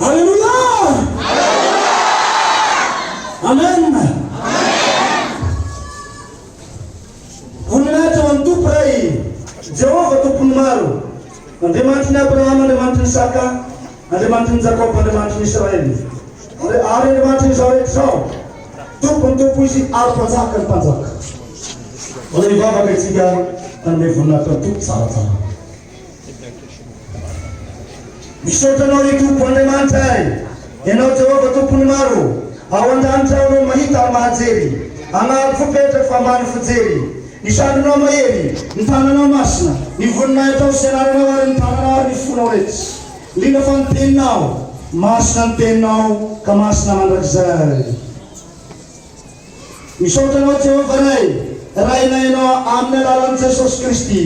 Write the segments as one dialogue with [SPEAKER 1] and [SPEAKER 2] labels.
[SPEAKER 1] Aleloia! Amen! Voninahitra ho an'ny Tompo Ray, Jehovah Tompon'ny maro, Andriamanitry ny Abrahama, Andriamanitry ny Isaka, Andriamanitry ny Jakoba, Andriamanitry ny Israely, ary ary Andriamanitry ny izao rehetra izao. Tompon'ny tompo Izy ary Mpanjakan'ny mpanjaka. Mbola hivavaka isika hanome voninahitra ny Tompo tsaratsara. Misaotra Anao ry Tompo Andriamanitray, Ianao Jehovah Tompon'ny maro, ao an-danitra ao no mahita ary mahajery, agnabo fipetraka fa ambany fijery, ny sandrinao mahery, ny tananao masina, ny voninahitrao sy anaranao ary ny tananao ary ny fonao rehetra, indrindra fa ny teninao, masina ny teninao ka masina mandrakizay. Misaotra Anao Jehovah Ray, Rainay Ianao amin'ny alalan'i Jesosy Kristy,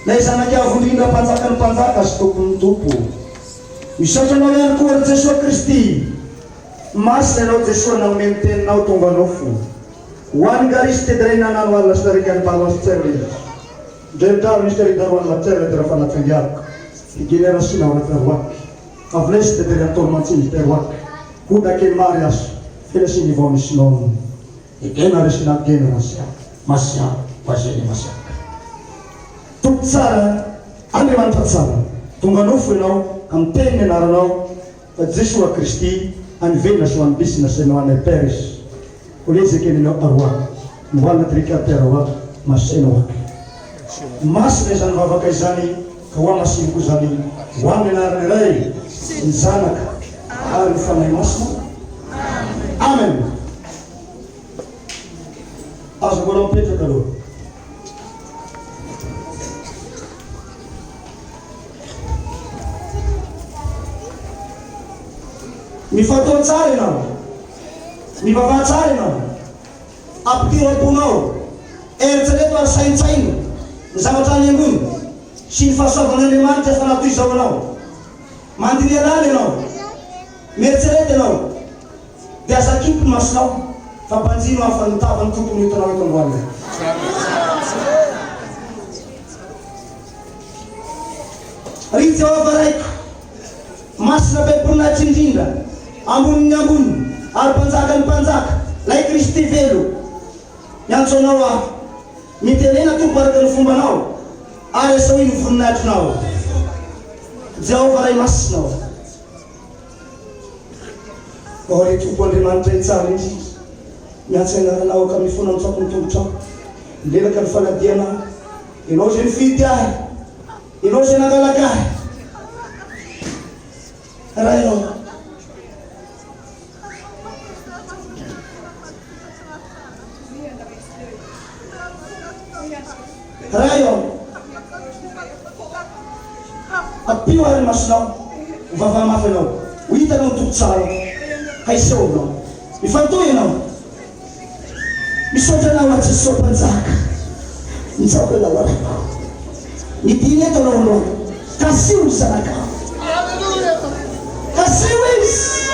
[SPEAKER 1] Ilay Zanak'i Avo Indrindra Mpanjakan'ny mpanjaka sy Tompon'ny tompo. Misaotra Anao ihany koa ry Jesoa Kristy. Masina Ianao Jesoa nanome ny Teninao tonga nofo. Ho an'i Garis Tedrena nano alla storica ny paroasy Tserli. Ndrendra Mister Idaroan la Tserle de Rafanatsangiaroko. Higenerasina ao anaty Avles de Beriantormantsiny Teroak. Huda Kelmarias. Felasiny vao nisy non Egena resina gena rasia masia vazene masia Tompo tsara Andriamanitra tsara Tonga nofo ianao ka miteny ny anaranao fa Jesoa Kristy any vena so any bisina se no any peris Oleze kenenao aroa Mwana trika teroa maseno ak Masina izany vavaka izany ka ho hamasino koa izany ho amin'ny anaran'ny Ray sy ny Zanaka ary ny Fanahy Masina. Amen. Aza mbola mipetraka aloha. Mifantoha tsara ianao. Mivavaha tsara ianao. Ampidiro am-ponao, eritrereto ary saintsaino ny zavatra any ambony sy ny fahasoavan'Andriamanitra efa natoy izao anao. Mandiniha lalina ianao, mieritrereta ianao, dia aza akimpy ny masonao fa banjino aho fa ny tavan'ny Tompo no hitanao eto androany. Ry Jehovah Raiko, Masina be boninahitra indrindra, ambonin'ny ambony, ary Mpanjakan'ny mpanjaka, ilay Kristy velo. Miantso Anao aho. Mitenena, Tompo, araka ny fombanao, ary asehoy ny voninahitrinao. Jehovah Ray Masina ô. Ô ry Tompo Andriamanitray tsara indrindra, miantso ny anaranao aho ka mifona mitsaoka ny tongotrao. Milelaka ny faladiana aho. Ianao izay nifidy ahy. Ianao izay nangalaka ahy. Ray ô. Ray ô. Ampio ary ny masonao. Mivavaha mafy ianao. Ho hitanao ny Tompo tsara ka hiseho aminao. Mifantoha ianao. Misaotra anao aho Jesoa Mpanjaka Mitsaoka anao aho Raiko Midina eto anao androany Kasio ny zanakao Kasio izy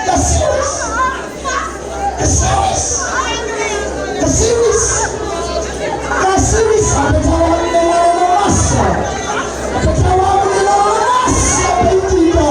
[SPEAKER 1] Kasio izy Kasio izy Kasio izy Kasio izy Apetraho amin'ny anaranao masina Apetraho amin'ny anaranao masina be indrindra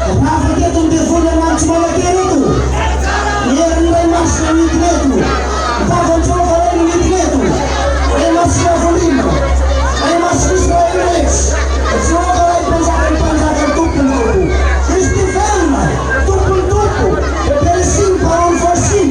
[SPEAKER 1] Rava teto ny devoly andriamanitry manan-kery eto. Ny herin'ny Ray Masina midina eto. Ny tavan'i Jehovah Ray no midina eto. Ray Masina Avo Indrindra. Ray Masin'i Israely rehetra. Jehovah Ray Mpanjakan'ny mpanjaka ny Tompon'ny tompo. Kristy velona, Tompon'ny tompo. Beperesiny, Baron'ny Farsi.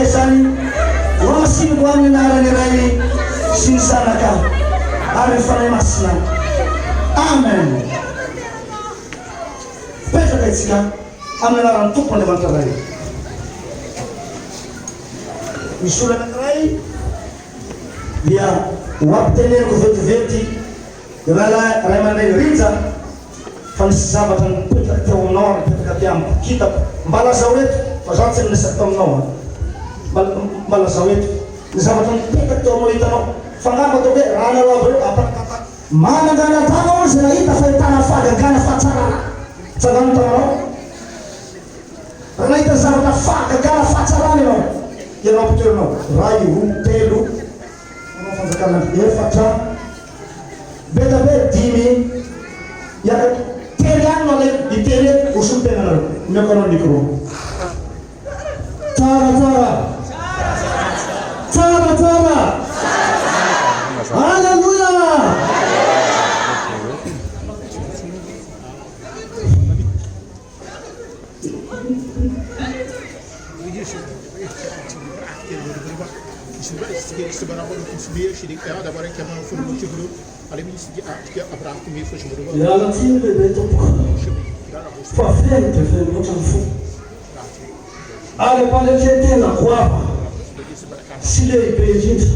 [SPEAKER 1] izany, Hohamasiniko amin'ny anaran'ny Ray sy ny Zanaka ary ny Fanahy Masina. Amen. Mipetraka isika amin'ny anaran'ny Tompo Andriamanitra Ray. Misy olona anankiray dia ho ampiteneniko vetivety Rahalahy ray aman-dreny Rija fa nisy zavatra nipetraka teo aminao ary nipetraka aty amiko. Hitako. Mba lazao eto fa zaho tsy niresaka taminao an. Mba mba lazao eto ny zavatra nipetraka teo aminao hitanao. Fa angamba ataoko hoe raha nareo aby ireo ampakataka. Manangana tana hono izay nahita fahitana fahagagana fahatsarana. Tsangano ny tananao. Raha nahita zavatra fahagagana fahatsarana ianao. Ianao mpitoeranao. Iray, roa, telo. Manao fanjakana efatra be da be dimy hiakatra telo ihany no alaiko ny telo eto ho solontenanareo omeko anao ny micro.
[SPEAKER 2] Tsara tsara Tsara tsara Alléluia. Miala tsiny lehibe tompoko fa feno dia feno loatra ny fo ary am-panetren-tena goavana sy lehibe indrindra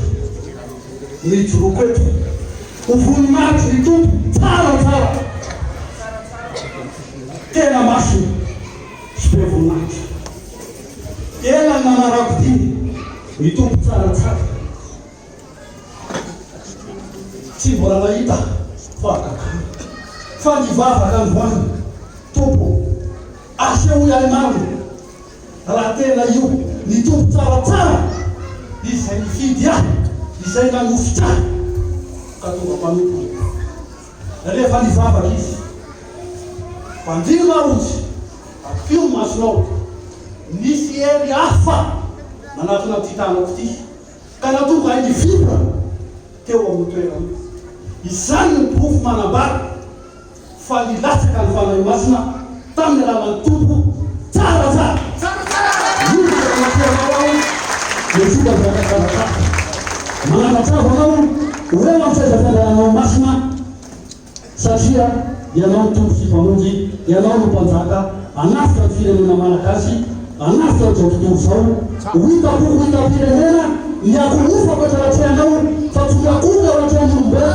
[SPEAKER 2] no ijoroako eto ho voninahitry ny Tompo tsara tsara tena masina sy be voninahitra. Ela ny nanarako dia ny Tompo tsara tsara. Tsy mbola nahita fahagagana fa nivavaka androany, Tompo asehoy ahy marina raha tena io ny Tompo tsara tsara izay nifidy ahy, izay nanosotra ahy ka tonga mpanompony. Rehefa nivavaka izy, Bandino aho izy, ampio ny masonao. Nisy hery hafa nanatona an'ity tanako ity, ka nahatonga ahy nivibra teo amin'io toerana io. Izany no porofo manambara fa nilatsaka ny Fanahy Masina tamin'ny alalan'ny Tompo. Tsara tsara! Miondrika eo anatrehanao aho, Jesoa Mpanjaka tsara tsara. Manandratravo anao ho eo amin'ny seza fiandriananao masina, satria Ianao no Tompo sy Mpamonjy, Ianao no Mpanjaka, hanavotra ny firenena Malagasy, hanavotra an'izao tontolo izao. Ho hitako ho hitam-pirenena ny ankohofako eto anatrehanao, fa tsy ho miankohoka eo anatrehan'ny olombelona,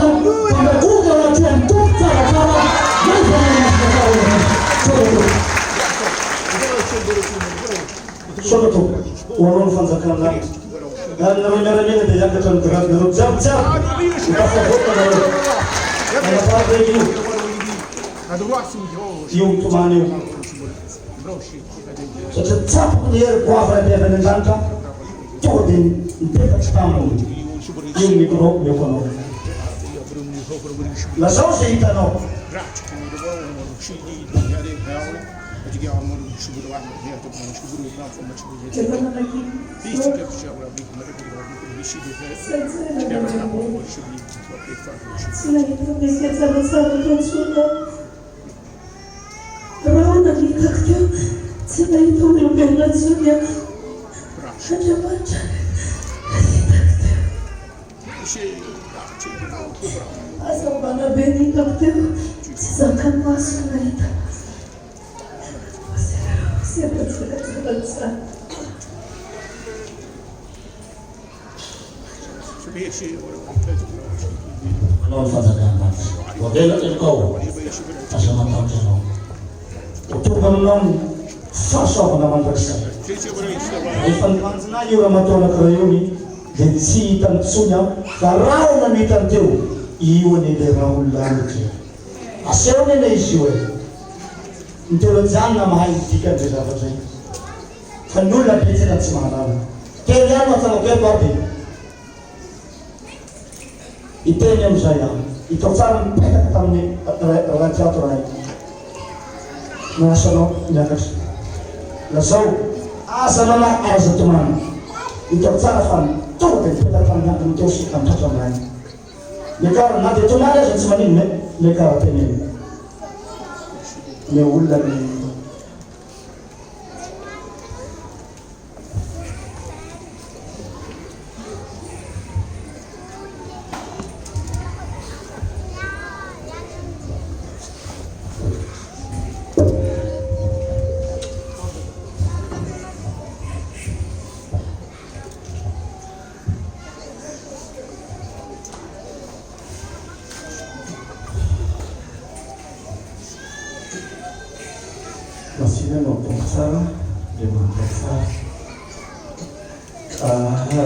[SPEAKER 2] fa miankohoka eo anatrehan'ny Tompo tsaratsara, Ilay Fanahy Masina tsara indrindra. Misaotra tompoko.
[SPEAKER 1] Misaotra tompoko. Ho anao ny fanjakan'ny lanitra. Ary nareo miaramila dia hiakatra ny grade nareo jiaby jiaby ho tafavoaka nareo. Manambady re io. Io mitomany io. Satria tsapako ny hery goavana be avy any an-danitra tonga dia nipetraka taminy. Io micro omeko anao. Lazao izay hitanao.
[SPEAKER 3] Tsy nahita mpiaika tsaratsara intsony aho. Rahona ny hitako teo, tsy nahita olombelona intsony aho. Andriamanitra ny hitako teo. Hazavana be ny hitako teo, tsy zakan'ny masoko nahita.
[SPEAKER 1] Anao ny fanjakan'ny lanitra. Voavela ny helokao, aza matahotra ianao. Ho tonga aminao ny fahasoavana mandrakizay. Rehefa nibanjina ahy io ramatoa anankiray io ny dia tsy hitany intsony aho fa rahona no hitany teo. Io anie ilay rahon'ny lanitra e. Asehony anie izy io e. Ny teolojianina mahay ny dikan'izay zavatra io. Fa ny olona betsaka tsy mahalala. Teny ihany no atsangako eto ary dia hiteny amin'izay aho. Hitako tsara nipetaka tamin'ny radiato ray. Manasa anao miakatra. Lazao, aza manahy aza tomany. Hitako tsara fa tonga dia nipetaka tamin'ny handriny teo sy tamin'ny tratrany ray. Miakara, na dia tomany aza tsy maninona e. Miakara teneno. Ny olona ny.
[SPEAKER 4] Tsiny anao Tompo tsara, Andriamanitra tsara.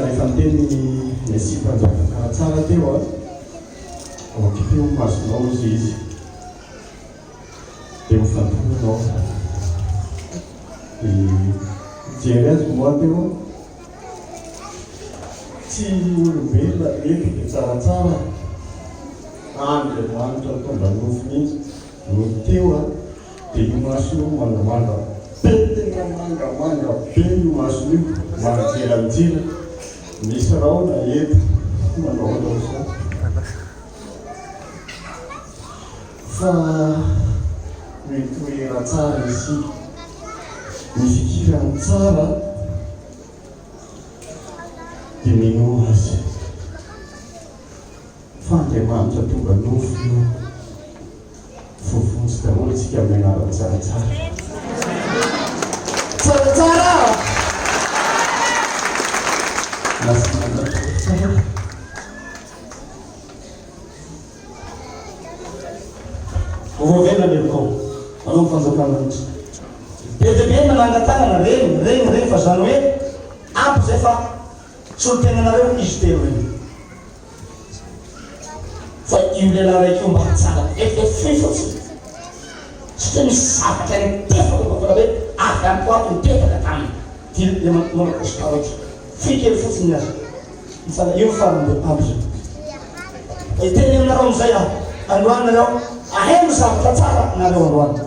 [SPEAKER 4] Rehefa niteny ny Mesia Mpanjaka tsaratsara teo an, ao akipio ny masonao hozy izy, dia mifantoha ianao. Dia nijery azy moa teo an, tsy olombelona eto dia tsaratsara, Andriamanitra tonga nofo mihitsy. No teo a, dia io masony io mangamanga be, tena mangamanga be io masony io, manjelanjelatra, misy rahona eto manao ohatran'izao. Fa mitoera tsara isika, mifikira amin'ny tsara dia minoa azy. Fa Andriamanitra tonga nofo io. Voavonjy daholo tsika amin'ny anaran'i Tsaratsara.
[SPEAKER 1] Tsaratsara!
[SPEAKER 4] Lasa mangataka tsara.
[SPEAKER 1] Ho voavela ny helokao. Anao ny fanjakana mihitsy. Be dia be manangan-tanana, regny, regny, regny fa zany hoe ampy zay fa solontenanareo izy telo regny. Fa io lehilahy raiky io mba hatsangana vetivety fohy fotsiny satria misy zavatra nitefaka mba tena hoe avy any ko ato nipetaka taminy dia le manao costard ohatry fohy kely fotsiny ny azy mitsanga io farany dia ampy zay. Hiteny aminareo amin'izay aho androany nareo aheno zavatra tsara nareo androany.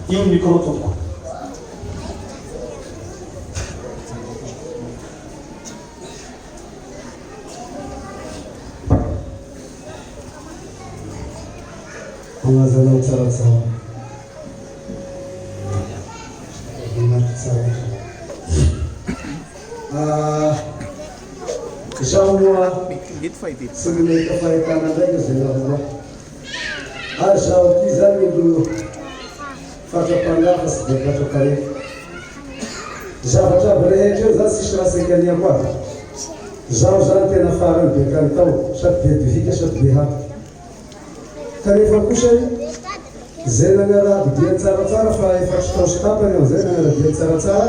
[SPEAKER 1] Io ny micro tompoko.
[SPEAKER 5] Manazanao tsaratsara. Voninahitra tsara. Ah, izaho moa tsy nahita fahitana ndraika izay naharoa. Ary izaho ity izany olo fatra-panahy fa tsy dia fatra-tarehy. Zavatra aby rehetra eo zany tsisy raha saika aniako aby. Zaho zany tena farany be kalitao sady be dohika sady be hatoky. Kanefa kosa zay nagnarahako diany tsaratsara fa efatry tao sy tapany aho zay nagnara-dia tsaratsara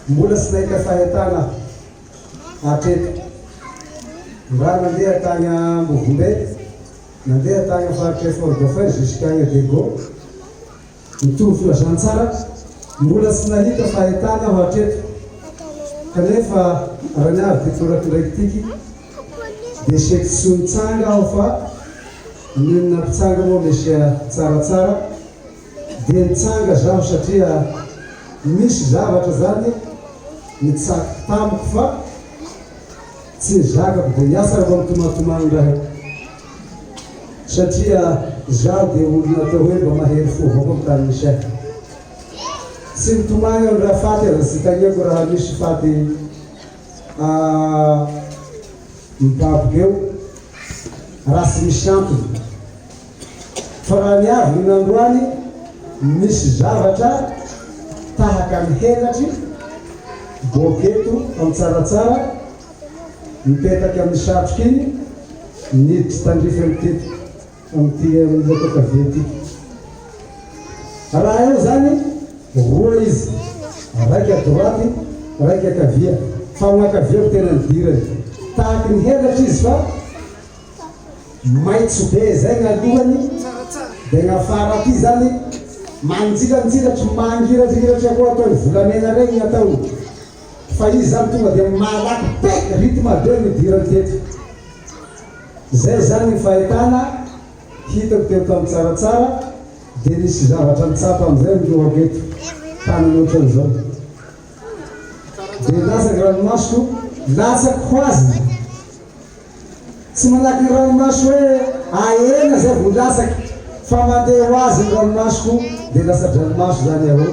[SPEAKER 5] mbola tsy nahita fahitana aho hatreto. Ndra nandeha tagny Ambovombe, nandeha tagny faritra Fort Dauphin jusqu'agny Diego. Mitovy filazantsara, mbola tsy nahita fahitana aho hatreto, kanefa raha ny avy ty toraky ndraiky tiky dia seky tsy ho nitsanga aho fa nony nampitsanga moa Mesia tsaratsara dia nitsanga zaho satria misy zavatra zany nitsaky tamiko fa tsy nizakako dia niasa raha vao mitomatomany raha Satria zaho dia olona atao hoe mba mahery fo avao koa mitany misy ahy. Tsy mitomagny amy raha faty aza tsy taniako raha misy faty mibaboka eo raha tsy misy antony. Fa raha ny avy ny nandroany misy zavatra tahaka ny henatry boaka eto amy tsaratsara Mipetaka amin'ny satroka iny, niditra tandrify amin'ity amin'ity amin'ny loaka ankavia ity. Raha eo izany, roa izy, raika à droite, raika ankavia, fa ny ankavia no tena nidirany. Tahaky ny helatra izy fa maitso be izay ny alohany, dia ny afara aty izany manjilanjilatry, mangirangiratra koa ataony volamena regny ny ataony. Fa izy zany tonga dia malaky be, rythme be no idirany teto. Zay zany ny fahitana hitako teo tamin'ny tsaratsara dia nisy zavatra nitsapa amin'izay ny lohako eto, tanana ohatran'izao. Dia latsaka ranomasoko, latsako ho azy. Tsy manaky ny ranomaso hoe ahena zay vao latsaka fa mandeha ho azy ny ranomasoko de latsa-dranomaso zany aho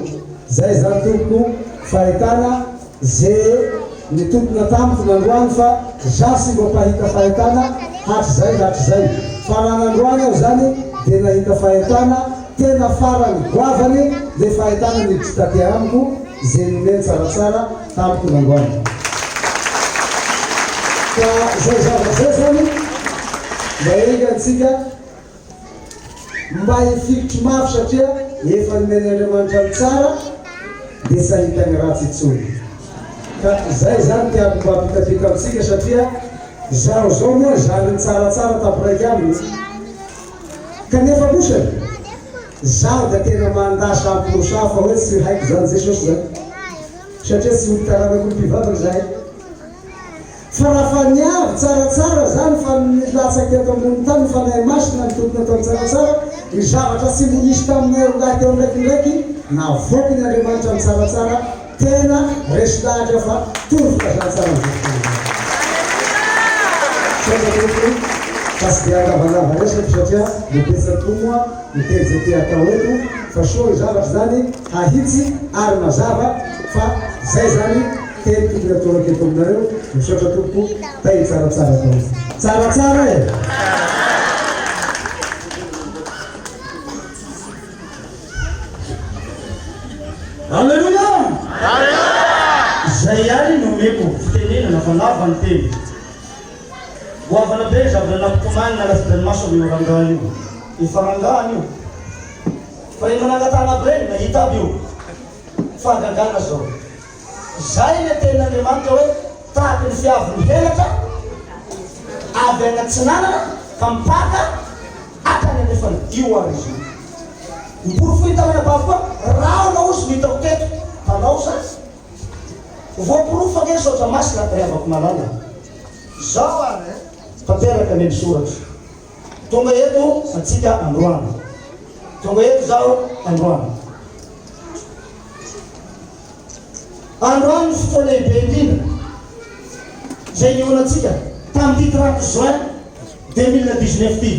[SPEAKER 5] zay zany tompoko fahitana ze nitompona tamiko nandroany fa za sy mba mpahita fahitana hatrizay hatrizay fa raha nandroany aho zany de nahita fahitana tena farany goavany le fahitana niditry taty amiko ze nomeny tsaratsara tamiko nandroany. Ka izay zavatra izay izany mba enga antsika mba hifikitry mafy satria Efa nomen' Andriamanitra ny tsara dia tsy hahita ny ratsy intsony. Ka izay izany tiako mba hampitapita amintsika satria izaho izao moa zandriny tsaratsara tampiraika aminy kanefa kosa izaho dia tena mandà cent pour cent fa hoe tsy haiko izany Jesosy izany satria tsy olo taranako olo mpivavaka izahay. Fa raha fa niavy tsaratsara zany fa nilatsaka teto ambony tany ny Fanahy Masina nitontona tao tsaratsara, ny zavatra tsy mbo nisy taminay rolahy teo ndraikindraiky navoakiny Andriamanitra ny tsaratsara, tena resy lahatra fa tory filazantsara ny zotom-po izany. Misaotra tompoko fa tsy dia andavalava resaka satria mbo betsaka koa moa ny teny zay te hatao eto fa soa ny zavatra zany hahitsy ary mazava fa zay zany Teny tokony atoraka eto aminareo, misaotra tompoko, tahiry tsaratsara daholo. Tsaratsara e!
[SPEAKER 1] Aleloia! Izay ihany no omeko fitenenana fa lava ny teny. Goavana be ny zavatra nampitomany nalatsa-dranomaso amin'io rangahy io. Efa rangahy io. Fa rehefa nangatahana aby ireny, nahita aby io. Fahagagana zao. Izay ilay tenin'Andriamanitra hoe tahaky ny fiavin'ny helatra avy any atsinanana ka mipaka hatrany andrefana. Io ary izy io. Ny porofoin'ny taranabavy koa, rahona ozy no hitako teto. Mpanao sa? Voaporofo ange ny saotra masina ry havako malala. Izao ary eh. Tanteraka anie ny soratra. Tonga eto antsika androany. Tonga eto zaho androany. Androany ny fotoana lehibe indrindra izay nihaonantsika tamin'ity 30 juin 2019 ity.